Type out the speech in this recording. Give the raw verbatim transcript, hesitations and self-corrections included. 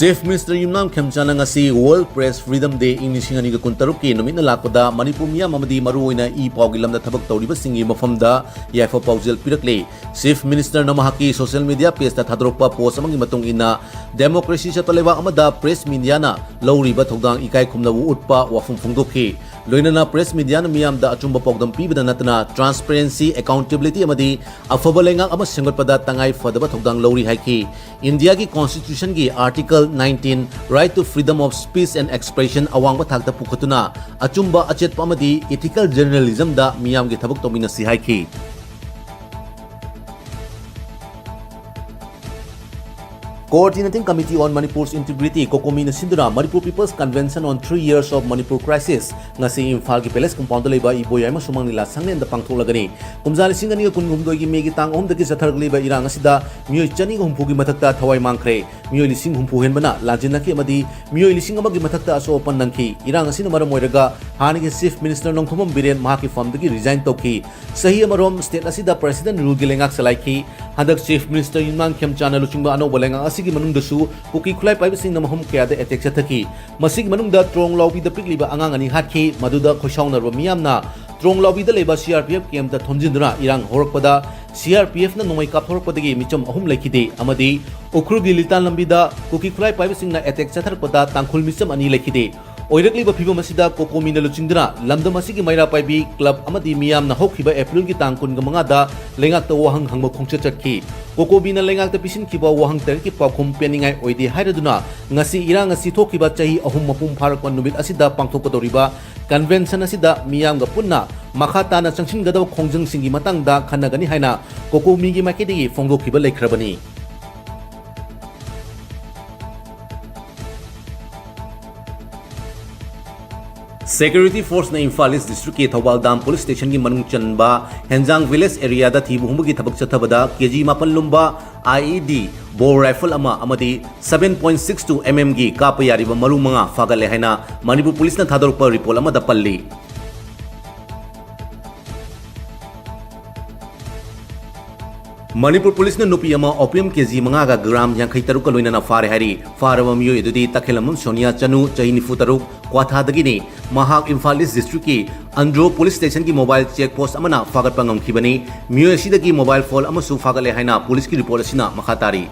Chief Minister ꯌꯨꯝꯅꯥꯝ ꯈꯦꯝꯆꯥꯟꯅ ꯉꯁꯤ World Press Freedom Day ꯏꯪ ꯂꯤꯁꯤꯡ ꯑꯅꯤꯒ ꯀꯨꯟꯇꯔꯨꯛꯀꯤ ꯅꯨꯃꯤꯠꯅ ꯂꯥꯛꯄꯗ ꯃꯅꯤꯄꯨꯔ ꯃꯤꯌꯥꯝ ꯑꯃꯗꯤ ꯃꯔꯨꯑꯣꯏꯅ ꯏ ꯄꯥꯎꯒꯤ ꯂꯝꯗ ꯊꯕꯛ ꯇꯧꯔꯤꯕꯁꯤꯡꯒꯤ ꯃꯐꯝꯗ ꯌꯥꯏꯐ ꯄꯥꯎꯖꯦꯜ ꯄꯤꯔꯛꯂꯤ꯫ Chief Minister ꯅ ꯃꯍꯥꯛꯀꯤ social media page ꯇ ꯊꯥꯗꯣꯔꯛꯄ post ꯑꯃꯒꯤ ꯃꯇꯨꯡ ꯏꯟꯅ, democracy ꯆꯠꯄ ꯂꯩꯕꯥꯛ ꯑꯃꯗ press media ꯅ ꯂꯧꯔꯤꯕ ꯊꯧꯗꯥꯡ ꯏꯀꯥꯏ ꯈꯨꯝꯅꯕ ꯎꯠꯄ ꯋꯥꯐꯝ ꯐꯣꯡꯗꯣꯛꯈꯤ꯫ ꯂꯣꯏꯅꯅ press media ꯅ ꯃꯤꯌꯥꯝꯗ ꯑꯆꯨꯝꯕ ꯄꯥꯎꯗꯝ ꯄꯤꯕꯗ ꯅꯠꯇꯅ transparency, accountability ꯑꯃꯗꯤ ꯑꯐꯕ ꯂꯩꯉꯥꯛ ꯑꯃ ꯁꯦꯝꯒꯠꯄꯗ ꯇꯉꯥꯏ ꯐꯗꯕ ꯊꯧꯗꯥꯡ ꯂꯧꯔꯤ ꯍꯥꯏꯈꯤ꯫ ꯏꯟꯗꯤꯌꯥꯒꯤ constitution ꯒꯤ article nineteen, right to freedom of speech and expression ꯑꯋꯥꯡꯕ ꯊꯥꯛꯇ ꯄꯨꯈꯠꯇꯨꯅ ꯑꯆꯨꯝꯕ, ꯑꯆꯦꯠꯄ ꯑꯃꯗꯤ ethical journalism ꯗ ꯃꯤꯌꯥꯝꯒꯤ ꯊꯕꯛ ꯇꯧꯃꯤꯟꯅꯁꯤ ꯍꯥꯏꯈꯤ꯫ Coordinating Committee on Manipur's Integrity, COCOMI ꯅ ꯁꯤꯟꯗꯨꯅ Manipur People's Convention on Three Years of Manipur Crisis ꯉꯁꯤ ꯏꯝꯐꯥꯜꯒꯤ Palace Compound ꯗ ꯂꯩꯕ ꯏꯕꯣꯌꯥꯏꯃ ꯁꯨꯃꯥꯡ ꯂꯤꯂꯥ ꯁꯪꯂꯦꯟꯗ ꯄꯥꯡꯊꯣꯛꯂꯒꯅꯤ꯫ ꯀꯨꯝꯖꯥ ꯂꯤꯁꯤꯡ ꯑꯅꯤꯒ ꯀꯨꯟꯍꯨꯝꯗꯣꯏꯒꯤ ꯃꯦꯒꯤ ꯇꯥꯡ ꯑꯍꯨꯝꯗꯒꯤ ꯆꯠꯊꯔꯛꯂꯤꯕ ꯏꯔꯥꯡ ꯑꯁꯤꯗ ꯃꯤꯑꯣꯏ ꯆꯅꯤꯒ ꯍꯨꯝꯐꯨꯒꯤ ꯃꯊꯛꯇ ꯊꯋꯥꯏ ꯃꯥꯡꯈ꯭ꯔꯦ꯫ ꯃꯤꯑꯣꯏ ꯂꯤꯁꯤꯡ ꯍꯨꯝꯐꯨ ꯍꯦꯟꯕꯅ ꯂꯥꯟꯖꯤꯟꯅꯈꯤ ꯑꯃꯗꯤ ꯃꯤꯑꯣꯏ ꯂꯤꯁꯤꯡ ꯑꯃꯒꯤ ꯃꯊꯛꯇ ꯑꯁꯣꯛ ꯑꯄꯟ ꯅꯪꯈꯤ꯫ ꯏꯔꯥꯡ ꯑꯁꯤꯅ ꯃꯔꯝ ꯑꯣꯏꯔꯒ ꯍꯥꯟꯅꯒꯤ Chief Minister ꯅꯣꯡꯊꯣꯝꯕꯝ ꯕꯤꯔꯦꯟ ꯃꯍꯥꯛꯀꯤ ꯐꯝꯗꯒꯤ resign ꯇꯧꯈꯤ꯫ ꯆꯍꯤ ꯑꯃꯔꯣꯝ state ꯑꯁꯤꯗ President rule ꯒꯤ ꯂꯩꯉꯥꯛ ꯆꯂꯥꯏꯈꯤ꯫ ꯍꯟꯗꯛ Chief Minister ꯌꯨꯝꯅꯥꯝ ꯈꯦꯝꯆꯥꯟꯅ ꯂꯨꯆꯤꯡꯕ ꯑꯅꯧꯕ ꯂꯩꯉꯥꯛ ꯑꯁꯤꯒꯤ ꯃꯅꯨꯡꯗꯁꯨ ꯀꯨꯀꯤ ꯈꯨꯠꯂꯥꯏ ꯄꯥꯏꯕꯁꯤꯡꯅ ꯃꯐꯝ ꯀꯌꯥꯗ attack ꯆꯠꯊꯈꯤ꯫ ꯃꯁꯤꯒꯤ ꯃꯅꯨꯡꯗ ꯇ꯭ꯔꯣꯡ ꯂꯥꯎꯕꯤꯗ ꯄꯤꯛꯂꯤꯕ ꯑꯉꯥꯡ ꯑꯅꯤ ꯍꯥꯠꯈꯤ, ꯃꯗꯨꯗ ꯈꯣꯏꯁꯥꯎꯅꯔꯕ ꯃꯤꯌꯥꯝꯅ ꯇ꯭ꯔꯣꯡ ꯂꯥꯎꯕꯤꯗ ꯂꯩꯕ C R P F camp ꯇ ꯊꯣꯝꯖꯤꯟꯗꯨꯅ ꯏꯔꯥꯡ ꯍꯧꯔꯛꯄꯗ C R P F ꯅ ꯅꯣꯡꯃꯩ ꯀꯥꯞꯊꯣꯔꯛꯄꯗꯒꯤ ꯃꯤꯆꯝ ꯑꯍꯨꯝ ꯂꯩꯈꯤꯗꯦ ꯑꯃꯗꯤ ꯎꯈ꯭ꯔꯨꯜꯒꯤ ꯂꯤꯇꯥꯟ ꯂꯝꯕꯤꯗ ꯀꯨꯀꯤ ꯈꯨꯠꯂꯥꯏ ꯄꯥꯏꯕꯁꯤꯡꯅ attack ꯆꯠꯊꯔꯛꯄꯗ ꯇꯥꯡꯈꯨꯜ ꯃꯤꯆꯝ ꯑꯅꯤ ꯂꯩꯈꯤꯗꯦ꯫ ꯑꯣꯏꯔꯛꯂꯤꯕ ꯐꯤꯕꯝ ꯑꯁꯤꯗ COCOMI ꯅ ꯂꯨꯆꯤꯡꯗꯨꯅ ꯂꯝꯗꯝ ꯑꯁꯤꯒꯤ ꯃꯩꯔꯥ ꯄꯥꯏꯕꯤ club ꯑꯃꯗꯤ ꯃꯤꯌꯥꯝꯅ ꯍꯧꯈꯤꯕ April ꯒꯤ ꯇꯥꯡ ꯀꯨꯟꯒ ꯃꯉꯥꯗ ꯂꯩꯉꯥꯛꯇ ꯋꯥꯍꯪ ꯍꯪꯕ ꯈꯣꯡꯆꯠ ꯆꯠꯈꯤ꯫ COCOMI ꯅ ꯂꯩꯉꯥꯛꯇ ꯄꯤꯁꯤꯟꯈꯤꯕ ꯋꯥꯍꯪ ꯇꯔꯦꯠꯀꯤ ꯄꯥꯎꯈꯨꯝ ꯄꯦꯟꯅꯤꯡꯉꯥꯏ ꯑꯣꯏꯗꯦ ꯍꯥꯏꯔꯗꯨꯅ ꯉꯁꯤ ꯏꯔꯥꯡ ꯑꯁꯤ ꯊꯣꯛꯈꯤꯕ ꯆꯍꯤ ꯑꯍꯨꯝ ꯃꯄꯨꯡ ꯐꯥꯔꯛꯄ ꯅꯨꯃꯤꯠ ꯑꯁꯤꯗ ꯄꯥꯡꯊꯣꯛꯀꯗꯧꯔꯤꯕ convention ꯑꯁꯤꯗ ꯃꯤꯌꯥꯝꯒ ꯄꯨꯟꯅ ꯃꯈꯥ ꯇꯥꯅ ꯆꯪꯁꯤꯟꯒꯗꯕ ꯈꯣꯡꯖꯪꯁꯤꯡꯒꯤ ꯃꯇꯥꯡꯗ ꯈꯟꯅꯒꯅꯤ ꯍꯥꯏꯅ COCOMI ꯒꯤ ꯃꯥꯏꯀꯩꯗꯒꯤ ꯐꯣꯡꯗꯣꯛꯈꯤꯕ ꯂꯩꯈ꯭ꯔꯕꯅꯤ꯫ Security force ꯅ ꯏꯝꯐꯥꯜ East district ꯀꯤ ꯊꯧꯕꯥꯜ dam police station ꯒꯤ ꯃꯅꯨꯡ ꯆꯟꯕ ꯍꯦꯟꯖꯥꯡ village area ꯗ ꯊꯤꯕ ꯍꯨꯝꯕꯒꯤ ꯊꯕꯛ ꯆꯠꯊꯕꯗ K G ꯃꯥꯄꯟ ꯂꯨꯝꯕ I E D bore rifle ꯑꯃ ꯑꯃꯗꯤ seven point six two M M ꯒꯤ ꯀꯥꯞꯄ ꯌꯥꯔꯤꯕ ꯃꯔꯨ ꯃꯉꯥ ꯐꯥꯒꯠꯂꯦ ꯍꯥꯏꯅ ꯃꯅꯤꯄꯨꯔ police ꯅ ꯊꯥꯗꯣꯔꯛꯄ report ꯑꯃꯗ ꯄꯜꯂꯤ꯫ ꯃꯅꯤꯄꯨꯔ ꯄꯨꯂꯤꯁꯅ ꯅꯨꯄꯤ ꯑꯃ opium ꯀꯦꯖꯤ ꯃꯉꯥꯒ ꯒ꯭ꯔꯥꯝ ꯌꯥꯡꯈꯩ ꯇꯔꯨꯛꯀ ꯂꯣꯏꯅꯅ ꯐꯥꯔꯦ ꯍꯥꯏꯔꯤ꯫ ꯐꯥꯔꯕ ꯃꯤꯑꯣꯏ ꯑꯗꯨꯗꯤ ꯇꯈꯦꯂꯝꯕꯝ ꯁꯣꯅꯤꯌꯥ ꯆꯅꯨ, ꯆꯍꯤ ꯅꯤꯐꯨ ꯇꯔꯨꯛ, ꯀ꯭ꯋꯥꯊꯥꯗꯒꯤꯅꯤ꯫ ꯃꯍꯥꯛ ꯏꯝꯐꯥꯜ ꯏꯁ ꯗꯤꯁꯇ꯭ꯔꯤꯛꯀꯤ ꯑꯟꯗ꯭ꯔꯣ ꯄꯨꯂꯤꯁ ꯁ꯭ꯇꯦꯁꯟꯒꯤ ꯃꯣꯕꯥꯏꯜ ꯆꯦꯛ ꯄꯣꯁ ꯑꯃꯅ ꯐꯥꯒꯠꯄ ꯉꯝꯈꯤꯕꯅꯤ꯫ ꯃꯤꯑꯣꯏ ꯑꯁꯤꯗꯒꯤ ꯃꯣꯕꯥꯏꯜ ꯐꯣꯟ ꯑꯃꯁꯨ ꯐꯥꯒꯠꯂꯦ ꯍꯥꯏꯅ ꯄꯨꯂꯤꯁꯀꯤ ꯔꯤꯄꯣꯔꯠ ꯑꯁꯤꯅ ꯃꯈꯥ ꯇꯥꯔꯤ꯫